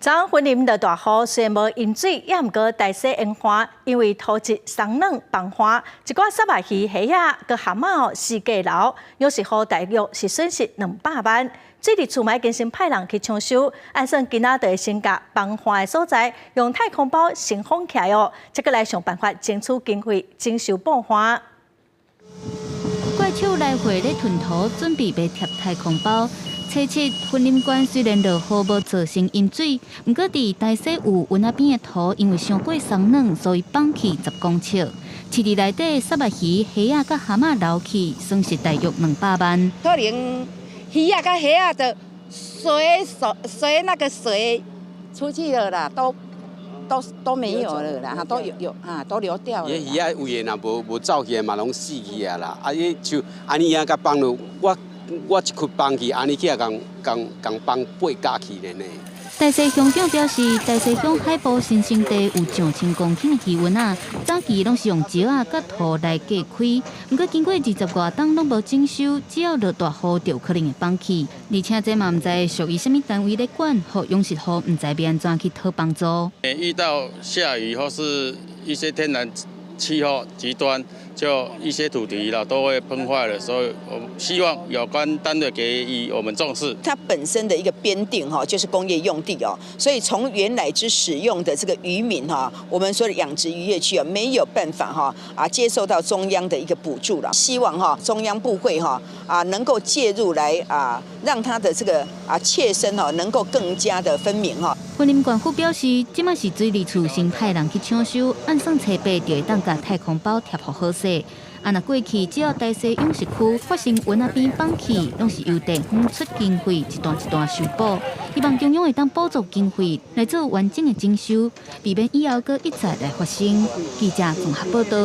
昨昏雲林落大雨，雖然無淹水，也毋過大溪沿岸因為土質鬆軟崩岸，一寡虱目魚、蝦仔、佮蚶仔哦四界流，養殖戶大約是損失200萬。水利署嘛已經先派人去搶修，按算今仔就會先共崩岸的所在用太空包先封起來哦，才閣來想辦法爭取經費整修補岸。怪手來回咧吞土，準備欲貼太空包。初七，雲林縣雖然落雨無造成淹水，毋過佇大溪有塭仔邊的土，因為傷過鬆軟，所以崩去10公尺。飼佇內底虱目魚、蝦仔佮蚶仔流去，損失大約200萬。可能魚仔佮蝦仔就隨水隨那個水出去了啦，都沒有了啦，都有有啊，都流掉了。伊魚仔餵的若無無走去嘛，攏死去啊啦！啊，伊像按呢樣共崩落，我一窟崩去，按呢去也共共共崩八甲去咧呢。大溪鄉長表示，大溪鄉海埔新生地有上千公頃的魚塭仔，早期攏是用石仔佮土來隔開，毋過經過20外冬攏無整修，只要落大雨就可能會崩去。而且這嘛毋知屬於啥物單位咧管，予養殖戶毋知欲按怎去討幫助。遇到下雨或是一些天然氣候極端，就一些土堤啦都會崩壞了，所以我希望有關單位給予我們重視。它本身的一個邊定哈，就是工業用地哦，所以從原來之使用的這個漁民哈，我們說的養殖漁業區啊，沒有辦法哈啊接受到中央的一個補助了。希望哈中央部會哈啊能夠介入來啊，讓他的這個啊切身哈能夠更加的分明哈。雲林縣府表示，這擺是水利署先派人去搶修，按算初八就會當共太空包貼予好勢。啊，若過去只要大溪養殖區發生塭仔邊崩去，攏是由地方出經費一段一段修補，希望中央會當補助經費來做完整的整修，避免以後閣一再來發生。記者綜合報道。